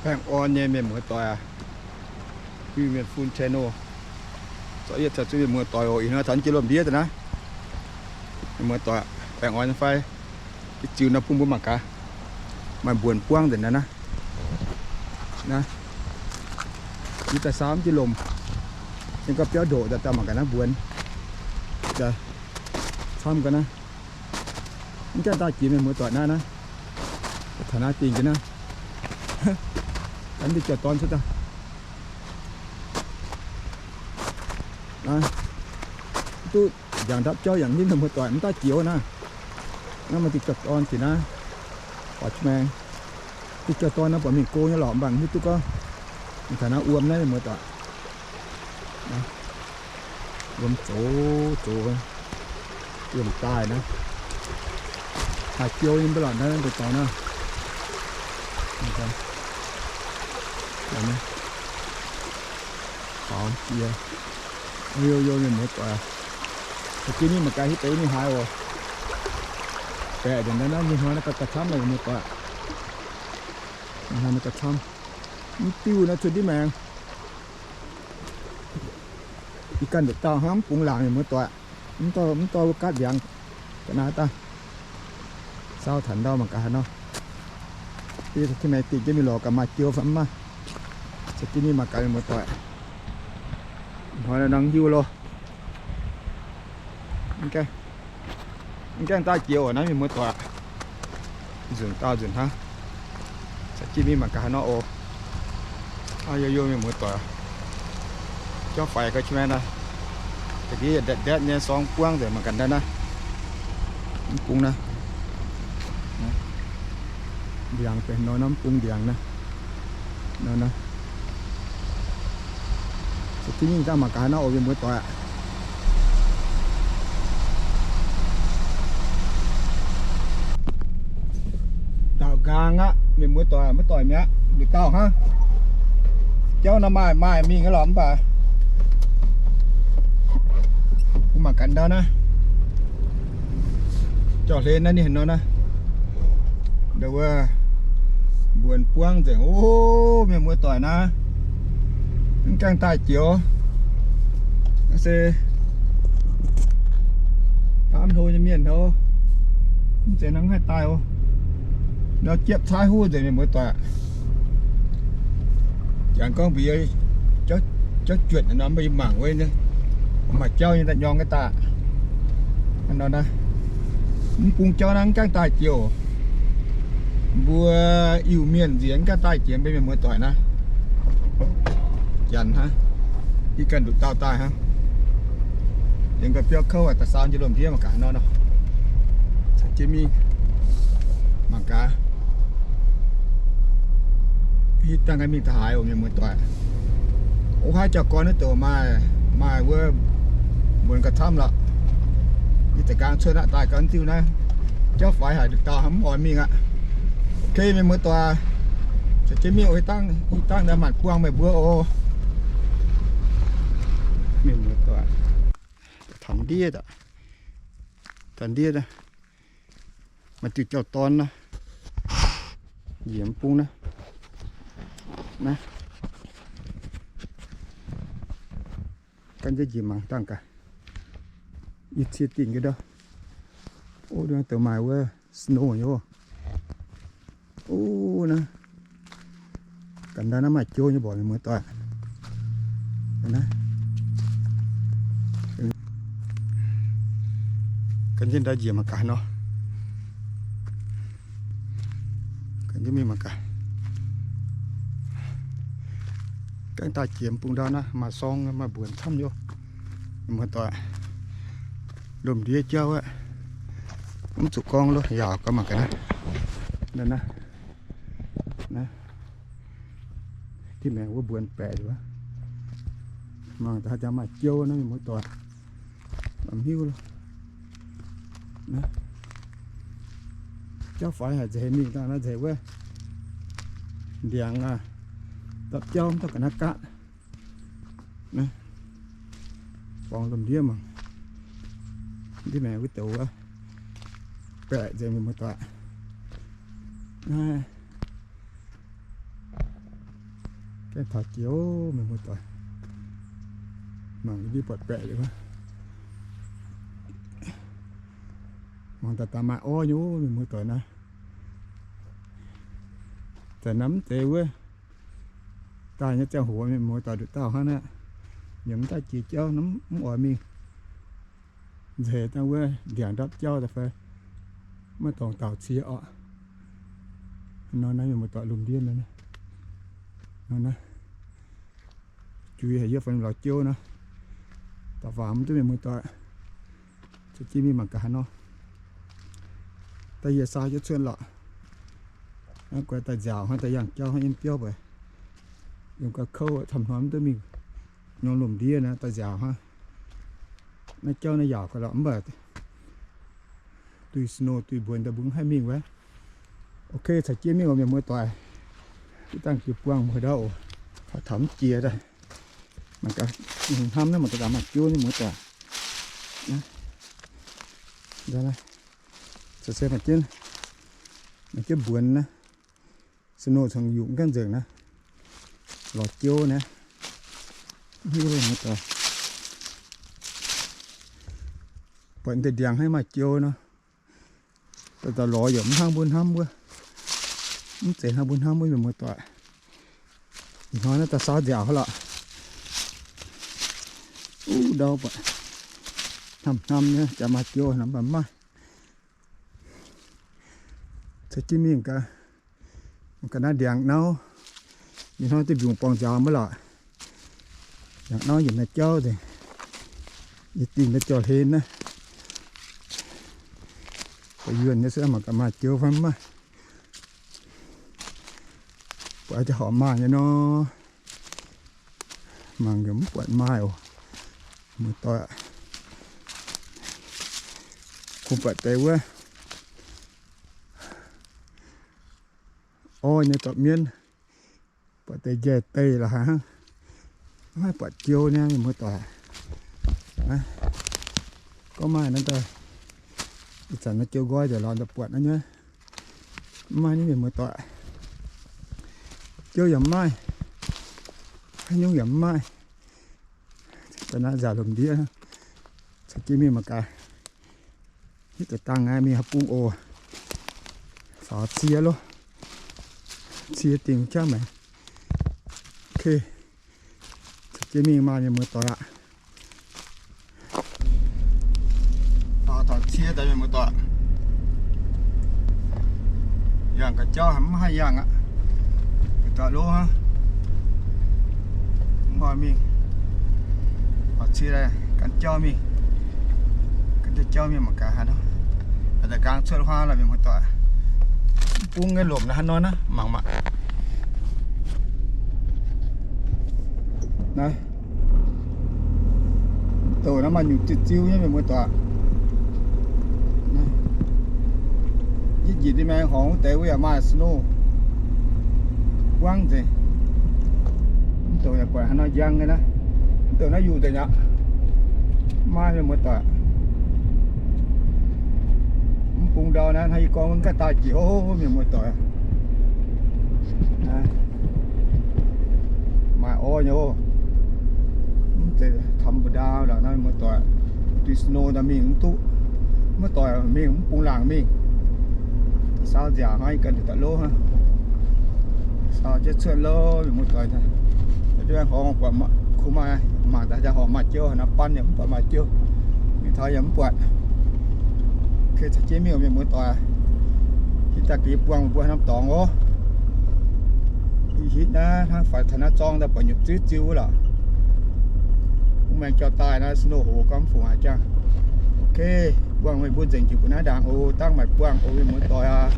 Baengh orn nyei mienh muoz doic aac, Iu-Mienh Fun channel, zorqv yietv caux zuqc mienh muoz doic oc. Ih hnoi taux jiex lomh ndiev daaih naaiv, mienh muoz doic, baengh orn nyei fai? Yietv ziux nor bun mbuo mangc gaax, maaih mbuonx buangv nzengc naaiv naaiv. Naaiv, yie daaih saau jiex lomc, yiem gau biauv ndoqc daaih, daaih mangc gaax naaiv mbuonx, camv gau naaiv. Mv gaengh daaih jiex mienh muoz doic naaiv naaiv, taux naaiv dingh jienv naaiv, gan diuh jauv-dorn cuotv daaih. Naaiv duqv ndiangx ndapv jauv yaac nimv mienh muoz doic, mv daaih jiex naaiv. Naaiv maaih diuh jauv-dorn jiex naaiv, oix maengx. Diuh jauv-dorn naaiv buatc mingh go nyei lorqc, mv baac mv hiuv duqv gorngv mingh taux naaiv wuom naaiv mienh muoz doic. Wuom zoux zoux, wuom daaih naaiv, maaih jiou nyei mv baac lorqc naaiv, mbuo dorngx naaiv. Faaux jiex, youh youh mienh muoz doic. Jiex mingh mangc gaax hitv deix mingh haaix oc. Baeqc nzengc naaiv, naaiv nyei hnoi naaiv gauh camv naaiv mienh muoz doic. Hnoi naaiv gauh camv. Mv diuh naaiv cuotv ndiev maengx. Ih ganh nduqc dauh hnangv mv bungx laangc mienh muoz doic. Mv dorh, mv dorh wuov gaatv ndiangx ga'naaiv daaih. Saau taux ndau mangc gaax haaix nor. Yie caux jienv maengx dingc jienv mingh lorz gaax maaih jiou fai mv maaih. Caux jienv mingh mangc gaax mienh muoz doic. Hnoi naaiv nangc hiuv loh. Mv gaengh daaih jiex oc naaiv mienh muoz doic. Nzunc dauh nzunc hnangv. Caux jienv mingh mangc gaax haaix nor oc. Aa, youh youh mienh muoz doic. Jauv faix gauh qiex maengx naaiv. Ga'ndiev yietc ndetv ndetv nyei sorng buangv nzengc mangc gaax naaiv naaiv. Mv bung naaiv. Ndiangx benx nor naaiv, mv bung ndiangx naaiv. Nor naaiv. Caux jienv mingh daaih mangc gaax naaiv oc mienh muoz doic. Daauh nqaang aqv mienh muoz doic, maiv doic mi'aqv, nduqc dauh hnangv. Jauv nor maaih maaih mingh nyei lorqc mv baac mangc gaax ndau naaiv. Jauv-hlen naaiv ninh haaix nor naaiv. Ndau wuov mbuonx buangv nzengc oc mienh muoz doic naaiv. Mv gaengh daaih jiex oc. Naaiv se baamv hlo nyei mienh hlo. Mv zeiz nangv haih daaih oc. Nor jiepv caaiv huv nzengc mienh muoz doic. Jangx gorngv mbuo jauv juotc nor mbuo yie mangc wuov nyei, maaih jauv nyei daaih nyorng ga'daaih. Nor naaiv, mv bung jauv naaiv mv gaengh daaih jiex oc. Mbuo Iu-Mienh nziex mv gaengh daaih jiex mbuo mienh muoz doic naaiv. Janx hnangv, yie ganh nduqc dauh daaih hnangv. Yiem gau biauv kouv daaih saau jiex lomh ndiev mangc gaax nor nor. Caux jienv mingh mangc gaax. Hitv dangh ga'mingh taux haaix oc mienh muoz doic. O, haaix jauv-gorn naaiv douc maaih, maaih wuov mbuonx gauh camv lorqc. Yie za'gengh cuotv aqv, daaih gau diuh naaiv. Jauv faix haic, nduqc dauh hnangv mv oix mingh aqv. Ok mienh muoz doic, caux jienv mingh oc. Hitv dangh, hitv dangh naaiv maanc buangh meih mbuo oc. Mienh muoz doic, taux ndiev, taux ndiev, maaih diuh jauv-dorn naaiv, njiec mv bung naaiv, naaiv, gan jienv njiec mangc dangh gaax. Yie cie dingh ga'ndau. O, douc maaih wuov snow nyei oc. O, naaiv, ga'ndau naaiv maaih jiou nyei mborqc mienh muoz doic. Naaiv, gan jienv ndau njiec mangc gaax nor. Gan jienv mingh mangc gaax. Gaengh daaih jiex bung ndau naaiv maaih sorng maaih mbuonx camv nyei oc. Mienh muoz doic, lomh ndiev jauv aqv. Mv zuqc gorngv lo, yaauc gau mangc gaax naaiv. Naaiv, naaiv, diuh maengx wuov mbuonx baeqc wuov. Mangc daaih maaih jiou naaiv mienh muoz doic. Mv hiuv lo. Naaiv, jauv faix haic, nzengc mingh dangh naaiv nzengc wuov. Ndiangx aac, dapv jauv mv dorh ga'naaiv gaatv. Naaiv, borngz lomh ndiev mangc. Ndiev maengx wuov douc wuov, baeqc nzengc mienh muoz doic. Naaiv, Gaengh taux jiex, mienh muoz-doic. Mangc ndiev buatc baeqc liuz, mangc daaih daaih maaih orv nyei, mienh muoz-doic naaiv. Zanc naaiv mv zeiz wuov daaih nyei ziangh hoc, mienh muoz-doic, nduqc dauh hnangv naaiv. Nyiemc daaih jiex jauv, mv oix mingh nzeix dangh wuov ndiangx ndapv jauv daaih fai maiv dorngx dauh cie orqc. Nor naaiv mienh muoz-doic, lomh ndiev nor naaiv, juix haic yie fai lorz jiouv nor, da'faanh mv duqv, mienh muoz-doic. Caux jienv mingh mangc gaax haaix nor. Daaih yie saau jienv cuotv lorqc. Naaiv guaix daaih nziaauc hnangv, daaih yangh jauv hnangv, yiem biauv mbuo yiem gauh kouv, camv hnoi mv duqv mingh nyorng lomh ndiev naaiv, daaih nziaauc hnangv. Naaiv jauv naaiv yaauc gauh lorqc, mv baac duih snow duih mbuonx daaih mbuo mv haih mingh wuov. Ok, caux jienv mingh oc mienh muoz-doic. Ih dangh jiex buangh mbuo ndau oc. Taux mv jiex daaih, mangc gaax, hnamv naaiv mangc gaax maaih jiouv, mienh muoz-doic. Caux se maaih jienv, maaih jienv mbuonx naaiv. Snow congx yungz gaengh nzengc naaiv. Lorz jiouv naaiv. Hiuv mienh muoz-doic, buatc deix ndiangx haiv maaih jiouv nor, daaih daaih lorz yaac mv hnangv mbuo hnamv wuov. Mv zeiz hnangv mbuo hnamv wuov, mienh muoz-doic. Ih hnoi naaiv daaih saau nziaauc hnangv lorqc. Uv ndau buatc hnamv hnamv nyei, jaax maaih jiouv hnamv mv baac mv maaih. Caux jienv mingh gaax, ga'naaiv ndiangx nauv. Ih hnoi duqv mbiungc borngz nziaaux maiv lorqc. Ndiangx nauv yietc naaiv jauv nzengc. Yie dingh naaiv jauv-hlen naaiv, ba'yuonh nyei se mangc gaax maaih jiouv fai mv maaih. Buatc jaa horpc maaih nyei nor, mangc yaac mv buatc maaih oc. Muoz-doic, kungx buatc deix wuov orv nyei dorh mienv, buatc deix njaih deih lorqc haic hnangv. Maiv buatc jiouv niaa, mienh muoz-doic. Gorngv maaih naaiv daaih, ih zanc naaiv jiouv nqoi nzengc lorqc, daaih buatc naaiv nyei. Mv maaih niaa, mienh muoz-doic. Jiouv yaac mv maaih, haaix nyungc yaac mv maaih. Ga'naaiv nziaauc lomh ndiev, caux jienv mingh mangc gaax. Hitv deix dangh aqv, mingh haaix bung oc. Faaux cie loh, cie dingc jangv maengx. Ok, caux jienv mingh maah, mienh muoz-doic aqv. Faaux taux cie daaih, mienh muoz-doic. Yangh ga'jauv haic mv haih yangh aqv. Ga'daaih loh hnangv. Mv oix mingh. Faaux cie daaih gan jauv mingh. Gan jauv mingh mangc gaax haaix nor. Daaih da'gaang cuotv huaav lorqc, mienh muoz-doic. Bung nyei lomc naaiv haaix nor naaiv, mangc maah. Naaiv douc naaiv maaih nyungc ziu-ziu nyei, mienh muoz-doic. Yie njiec ninh maengx horngz wuov deix wuov yaac maaih snow buangv nzengc. Mv douc yaac buatc haaix nor njang nyei naaiv. Mv douc naaiv yuh nzengc aqv. Maiv maaih, mienh muoz-doic. Mv bung ndau naaiv hnangv yie gorngv wuov, gaav daaih jiex oc, mienh muoz-doic. Maaih orv nyei oc. Mv zeiz ธรรมดา lorqc naaiv, mienh muoz-doic. Duih snow daaih mingh mv duqv. Mv doic mingh mv bung laangc mingh. Saau nziaauc hnangv, yie ganh daaih lov hnangv. Saau jienv cuotv lov, mienh muoz-doic. Duqv horngz buatc kuh maaih, mangc daaih jaa horpc maaih jiouv, haaix nor baan yaac mv buatc maaih jiouv. Mingh taux yaac mv buatc. Ok, caux jienv mingh oc, mienh muoz-doic. Hitv daaih ga'naaiv buangh mbuo haaix norm dorngx oc. Hitv naaiv hnangv faix taux naaiv zorng daaih buatc nyutc ziuv ziuv wuov lorqc. Mv maengx jauv daaih naaiv snow hoz gorngv mv fungc haaix jangx. Ok, buangh meih mbuo nzengc jiex mbuo naaiv ndaangc oc. Dangh maaih buangh oc, mienh muoz-doic aac.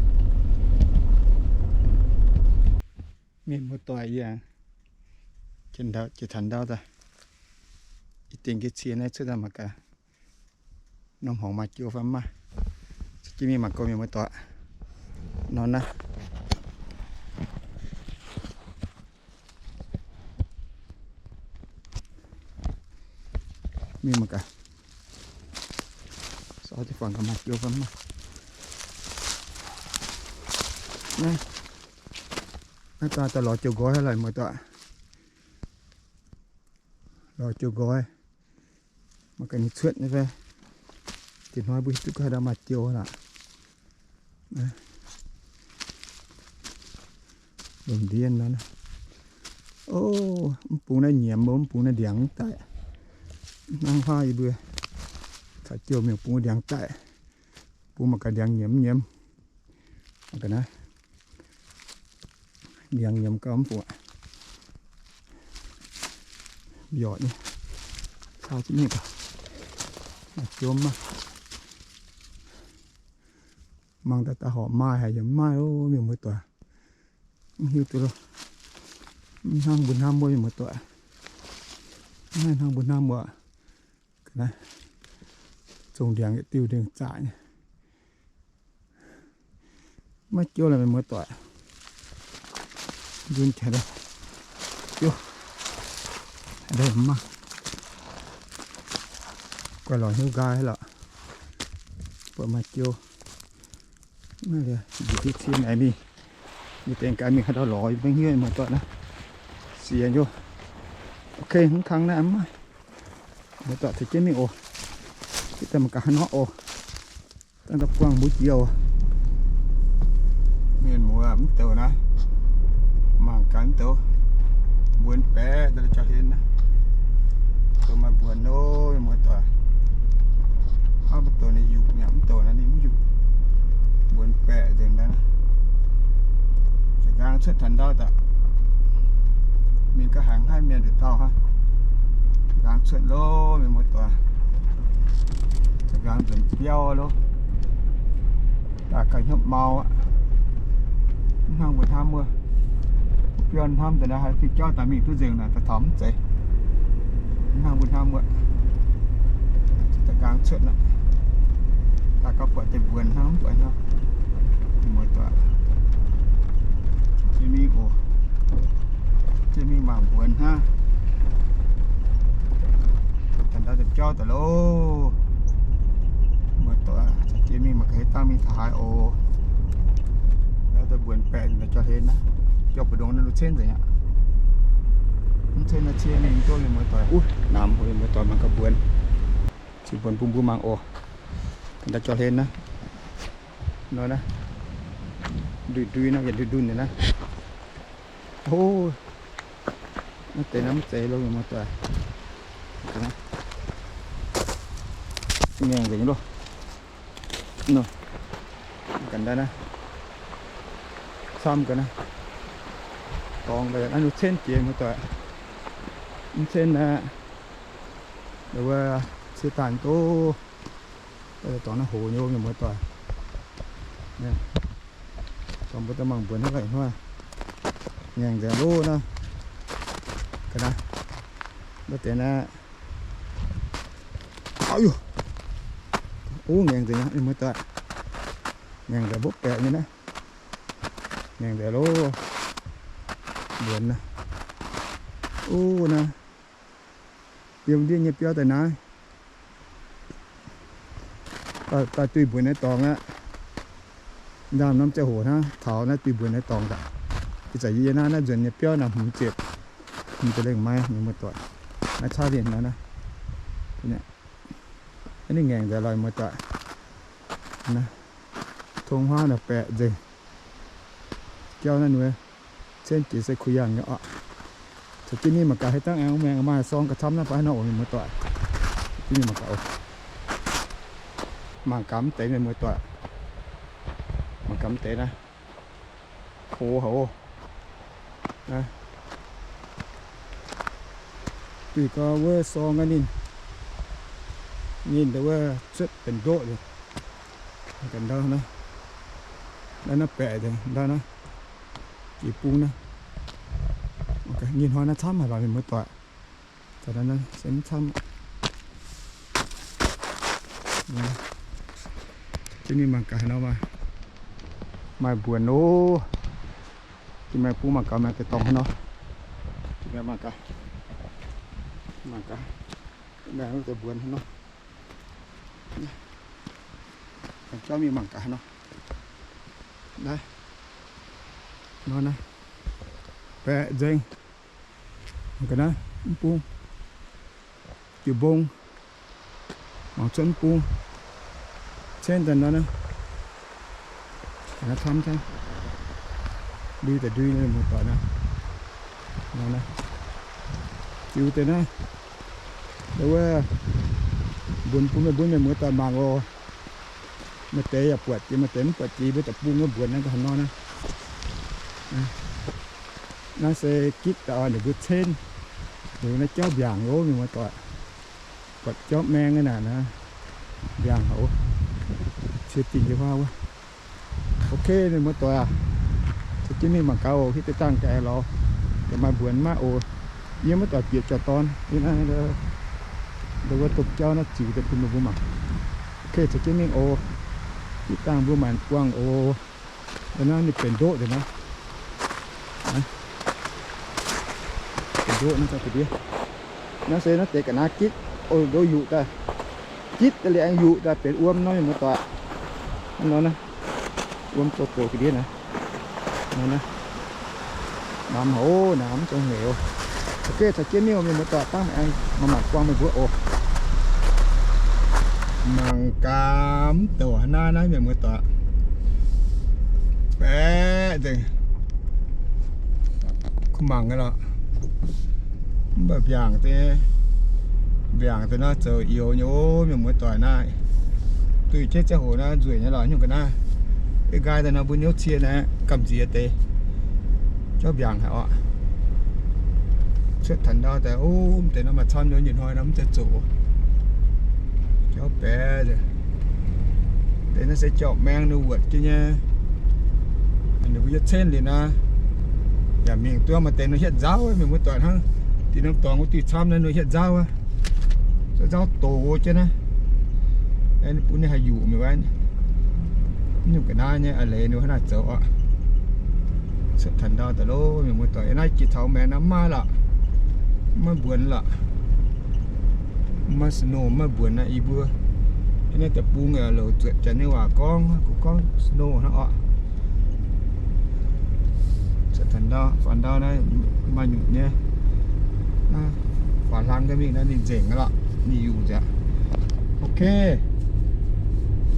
Mienh muoz-doic yie, jiex taux ndau daaih, ih dingh cie naaiv cuotv daaih mangc gaax, norm horngz maaih jiouv fai mv maaih. Caux jienv mingh mangc gaax, mienh muoz-doic. Nor naaiv. Mingh mangc gaax. Saau jienv fangx gaax maaih jiouv fai mv maaih. Naaiv, naaiv daaih daaih lorz jiouv nqoi haic lorqc, muoz-doic. Lorz jiouv nqoi. Mangc gaax ninh cuotv nyei fai. Diex hnoi mbuo hiuv duqv gorngv haaix dauh maaih jiouv aqv. Lomh ndiev nor. O, mv bung naaiv nyiemz, mv bung naaiv ndiangx mv daic. Hnangv huaav yie mbuo caux jiouv mingh bung ndiangx daic. Bung mangc gaax ndiangx nyiemz mv nyiemz. Mangc gaax naaiv. Ndiangx nyiemz gauh mv bung aqv. Mbiorqc nyei. Caa jienv mingh gaax. Maaih jomv maah. Mangc daaih daaih horpc maaih haic yaac mv maaih ov, mienh muoz-doic. Mv hiuv duqv loh. Mv hnangv mbuo hnamv wuov, mienh muoz-doic. Mv haih hnangv mbuo hnamv wuov. Ga'naaiv zongh ndiangx yietc diuh ndengc zaqc nyei. Maiv joux lorqc, mienh muoz-doic. Nzunc jiex daaih, joux, daaih mv maaih. Guaih lorz hnyouv nqaai lorqc. Buatc maaih joux. Naaiv liuz njiec duqv cie naaic mingh. Yie dengh gaax mingh haaix dauh lorz yie mv hiuv, mienh muoz-doic naaiv. Sienx yoc. Ok, mv kang naaiv mv maaih. Muoz-doic caux jienv mingh oc. Gitv daaih mangc gaax haaix nor oc. Dangh daaih buangh mbuo jiex oc. Mienh muoz, mv douc naaiv, mangc gaax mv douc, mbuonx baeqc daaih jauv-hlen naaiv. Douc maaih mbuonx loh, mienh muoz-doic. Aav, mv douc ninh yuqc mi'aqv, mv douc naaiv ninh mv yuqc. Mbuonx baeqc nzengc naaiv. Za'nqaang cuotv taux ndau daaih. Mingh ga'haaix haih mienh nduqc dauh hnangv. Za'nqaang cuotv loh, mienh muoz-doic. Za'nqaang nzuonx biauv loh. Daaih gauh hnyouv mau aqv. Mv hnangv mbuo hnamv wuov. Biauv hnamv daaih naaiv haih duqv jauv daaih mingh duqv nzengc naaic, daaih taux mv zeiz. Mv hnangv mbuo hnamv wuov. Da'nqaang cuotv aqv. Daaih gauh buatc deix mbuonx hnangv, mv buatc hnangv. Muoz-doic, jiex mingh oc. Jiex mingh mangc mbuonx hnangv. Taux ndau deix biauv daaih loh. Muoz-doic, jiex mingh mangc gaax dangh mingh taux haaix oc. Ndau deix mbuonx baeqc jauv-hlen naaiv. Biauv mbu'ndongx naaiv luv cen nzengc aqv. Mv cen naaiv cie mingh duqv mienh muoz-doic. Uv, namx mienh muoz-doic mangc gaax mbuonx. Cingx mbuonx bun mbuo mangc oc. Ga'ndau jauv-hlen naaiv. Nor naaiv. Ndui-ndui naaiv, yietc ndui-ndui naaiv. O, naaiv deix naaiv mv zeiz loh mienh muoz-doic. Ngaengc nzengc loh. Nor, ga'ndau naaiv, camv ga'naaiv, dorngx daaih naaiv, luv cen jiex muoz-doic. Mv cen naaiv, wuov cie daaih doz, dorngx naaiv hoz nyei mienh muoz-doic. Dorngx mbuo daaih mangh mbuonx hnangv ga'naaiv hnoi. Ngaengc nzengc loh naaiv. Ga'naaiv, naaiv deix naaiv. Aa, o, ngaengc nzengc aqv mienh muoz-doic. Ngaengc nzengc, mbopv baeqc nyei naaiv. Ngaengc nzengc loh. Mbuonx naaiv. O, naaiv yiem ndiev nyei biauv daaih naaiv. Daaih, daaih duih mbuonx naaiv dorngx aqv. Ndaamv norm ziangh hoc hnangv taux naaiv duih mbuonx naaiv dorngx daaih. Ih zanc yie naaiv, naaiv nzuonx nyei biauv naaiv hmz ziepc, hmz ziepc lengh maiv, mienh muoz-doic. Naaiv caav lienc nor naaiv. Naaiv ninh ngaengc nzengc loh mienh muoz-doic. Naaiv tong huaav naaiv baeqc nzengc. Jauv naaiv nor, cen jiex se kuh yangh nyei oc. Caux jienv mingh mangc gaax haaix dangh aengx maengx maaih sorng gauh camv naaiv baav haaix nor oc mienh muoz-doic. Jienv mingh mangc gaax oc. Mangc gaax mv deix mienh muoz-doic. Mangc gaax mv deix naaiv. Kox haic oc. Duih gau wuov sorng aqv ninh. Ninh deix wuov cuotv benx ndoqv liuz. Ga'ndau naaiv, naaiv, naaiv baeqc ndau naaiv, jiex bung naaiv. Nyei hnoi naaiv camv haic lorqc mienh muoz-doic. Daaih naaiv se mv camv. Jienv mingh mangc gaax haaix nor maaih, maaih mbuonx loh. Jienv mingh bung mangc gaax maaih deix dorngx haaix nor. Jienv mingh mangc gaax, mangc gaax maaih deix mbuonx haaix nor. Jauv mingh mangc gaax haaix nor. Naaiv, nor naaiv, baeqc nzengc. Ga'naaiv mv bung. Jiu-mbong, mangc cuotv bung, cen daaih nor naaiv, camv camv, ndui daaih ndui, muoz-doic naaiv, nor naaiv, jiu deix naaiv, wuov, mbuonx bun meih mbuo mienh muoz-doic mangc oc. Maaih deix yaac buatc jiex, maaih deix mv buatc jiex, mbuo deic-bung wuov mbuonx naaiv nor naaiv. Naaiv se gitv daaih oc, ninh mbuo cen, ninh mbuo naaiv jauv mbiaangc oc, mienh muoz-doic. Buatc jauv maeng naaiv naaic, mbiaangc haic oc. Cie dingh nyei huaav wuov. Ok, mienh muoz-doic aac, caux jienv mingh mangc gaax oc. Hitv deix dangh ga'aengx lorz, daaih maaih mbuonx maiv oc. Yie maiv doic bieqc jauv-dorn, yie naaiv, wuov domh jauv naaiv ziux deix bun meih mbuo mangc. Ok, caux jienv mingh oc. Hitv dangh mbuo maanc buangh oc. Naaiv ninh benx ndoqv deix naaiv. Benx ndoqv naaiv ga'ndiev. Naaiv se naaiv deix ga'naaiv gitv, o, ndo yuqc daaih. Gitv daaih liuz aengx yuqc daaih benx wuom nor, mienh muoz-doic. Nor naaiv, wuom doz-doz ga'ndiev naaiv. Nor naaiv, namx haic oc, namx mv zong hec oc. Ok, caux jienv mingh oc, mienh muoz-doic, dangh aengx mangc mangc buangh meih mbuo oc. Mangc gaax mv douc haaix naaiv naaiv, mienh muoz-doic. Baeqc nzengc. Kuv mangc gaax lorqc. Mv baac mbiaangc deix, mbiaangc deix nor zoux youz nyei oc, mienh muoz-doic naaiv. Duih jienv ziangh hoc naaiv nzueic nyei lorqc, nyungc ga'naaiv. Ih nqaai daaih nor mbuo niouv cie naaiv gamh nziex deix. Jauv mbiaangc haic oc. Cuotv taux ndau daaih, o, mv deix nor maaih camv nyei, njiec hnoi nor mv zeiz zoqc. Jauv baeqc deix. Deix naaiv se jauv maeng ninh wuotc jienv nyei. Ninh mbuo yietc cen liuz naaiv, yaac mingh duqv maaih deix nor hietv nzauv, mienh muoz-doic hnangv. Dinh norm dorngx wuov diuh camv naaiv nor hietv nzauv aqv. Nzauv doz jienv naaiv. Bun ninh haih yuqc mingh wuov. Nyungc ga'naaiv nyei a'leiz ninh hnangv naaic zoux oc. Cuotv taux ndau daaih loh, mienh muoz-doic, yie naaiv jiex taux maengx naaiv mv maaih lorqc. Mv maaih mbuonx lorqc. Mv maaih snow, mv maaih mbuonx naaiv, yie mbuo naaiv deic-bung louc zuotc janx nyei waac gorngv, gorngv snow hnangv oc. Cuotv taux ndau, faaux ndau naaiv maaih nyutc nyei. Faaux hlang ga'mingh naaiv ninh nzengc lorqc, ninh yuqc nzengc. Ok.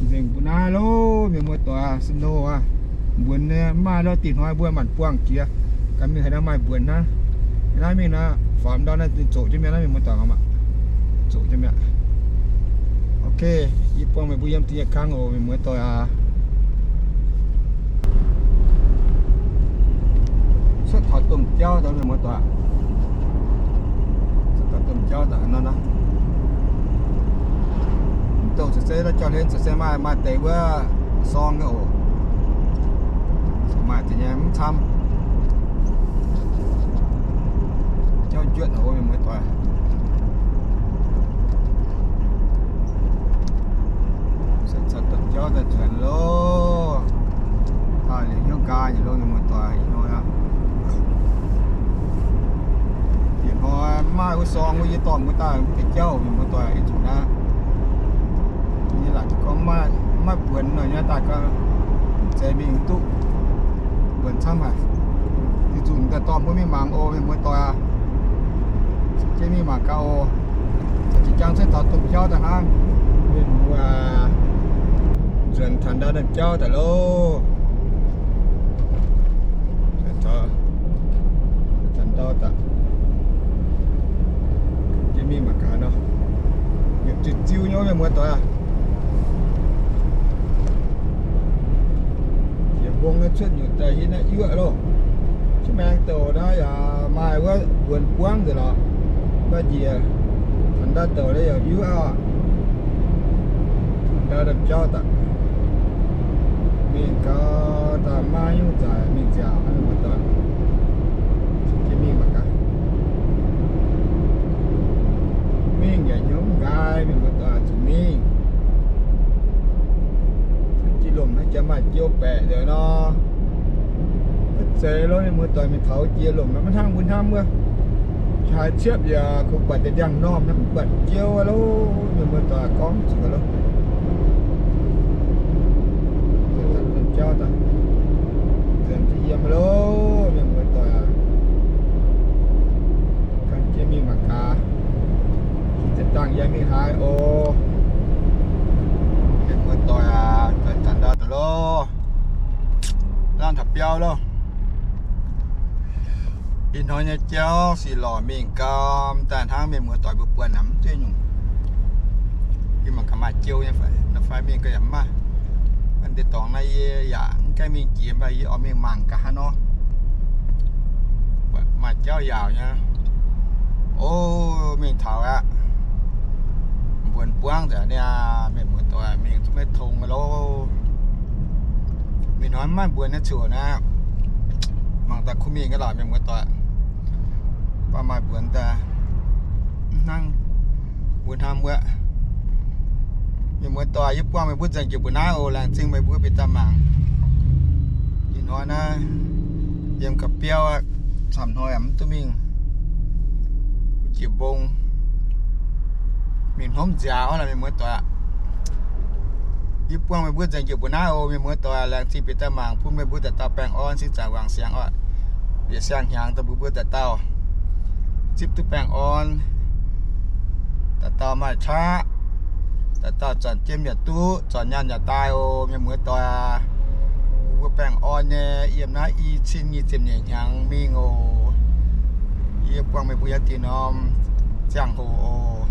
Nzengc mbuo naaiv loh, mienh muoz-doic, snow aqv. Mbuonx nyei mv maaih loh, dinh hnoi mbuo maanc buangh jiex. Ga'mingh haaix nor maaih mbuonx hnangv. Naaiv mingh naaiv, faaux ndau naaiv ninh zoqc jienv mi'aqv naaiv, mienh muoz-doic, mangc maah. Zoqc jienv mi'aqv. Ok, yie buangh meih mbuo yiem deix nyei kangv oc, mienh muoz-doic aac. Cuotv taux domh jauv daaih, mienh muoz-doic. Cuotv taux domh jauv daaih nor naaiv. Mv douc se naaiv jauv-hlen se maaih, maaih deix wuov sorng nyei oc. Maaih deix nyei mv camv. Jauv njuotv oc, mienh muoz-doic. Cuotv taux domh jauv daaih nzuonx loh. Daaih liuz hnyouv nqaai nyei loh, mienh muoz-doic, ih hnoi aqv. Ih hnoi mv maaih wuov sorng wuov, yie dorh mbuo daaih wuov deix jauv, mienh muoz-doic, ih zuqc naaiv. Yie laaic gorngv mv maaih, mv maaih mbuonx nor nyei daaih gau, zeiz mingh duqv mbuonx camv haic. Ih zuqc daaih dorh mbuo mingh mangc oc, mienh muoz-doic aac. Caux jienv mingh mangc gaax oc. Za'gengh jangx cuotv taux domh jauv daaih hnangv. Mienh muoz, nzuonx taux ndau domh jauv daaih loh. Taux ndau daaih. Jienv mingh mangc gaax nor. Nyutc ziu-ziu nyei, mienh muoz-doic aac. Jiex mbong naaiv cuotv nyutc daaih hitv naaiv yuoqv loh. Jienv maengx douc naaiv yaac maaih wuov mbuonx buangv nzengc lorqc. Mv baac njiec taux ndau douc naaiv yaac yuoqv aqv. Ndau domh jauv daaih. Mingh gau, daaih maaih nyungc zaac mingh ziangh hnangv nor daaih. Jienv mingh mangc gaax. Mingh yaac hnyouv nqaai, mienh muoz-doic, zuqc mingh. Jiex lomc naaiv jaax maaih jiou baeqc nzengc nor. Maiv zeiz lorqc, mienh muoz-doic, mingh taux jiex lomc naaiv maiv hnangv mbuo hnamv wuov. Haaix ciepv yaac kungx buatc deix ndiangx-normh naaiv, mv buatc jiou aqv loh, mienh muoz-doic, gorngv zuqc loh. Jauv daaih, nzuonx yiem loh, mienh muoz-doic aac. Gan jienv mingh mangc gaax. Ih hnoi nyei jauv sic lorqc mingh gau daaih hnangv mienh muoz-doic mbuo buonc naaic mv duqv nyungc. Yie mangc gaax maaih jiou nyei fai, mingh gau yaac mv maaih. Aa, deix dorngx naaiv yie yaac mv gaengh mingh jiex, mv baac yie oix mingh mangc gaax hnangv nor. Maaih jauv yaauc nyei. O, mingh taux aqv. Mbuonx buangv nzengc niaa, mienh muoz-doic, mingh zungv maiv tong loh. Mingh hnoi mv maaih mbuonx nyei ziouc naaiv. Mangc daaih kuv mingh gaax lorqc mienh muoz-doic. Mv baac maaih mbuonx daaih, mv hnangv mbuo hnamv wuov. Mienh muoz-doic, yie buangh meih mbuo nzengc jiex mbuo naaiv oc. Laengz zingh meih mbuo bieqc daaih mangc. Ih hnoi naaiv yiem ga'biauv aqv, camv hnoi mv duqv mingh jiex mbong. Mingh hnomv nziaaux aqv lorqc mienh muoz-doic. Yie buangh meih mbuo nzengc jiex mbuo naaiv oc mienh muoz-doic. Laengz zingh bieqc daaih mangc, bun meih mbuo dauh dauh baengh orn, singx zaangc wangc siangx oc. Bieqc siang-hnyangx daaih mbuo mbuo dauh dauh zipv duqv baengh orn, dauh dauh maaih qaqv, dauh dauh zanc jiem yaac duqv, zanc nyaanh yaac daaih oc mienh muoz-doic aac. Mbuo mbuo baengh orn nyei yiem naaiv i cin nyic ziepc nyeic hnyangx mingh oc. Yie buangh meih mbuo yiem dinh norm ziangh hoc oc.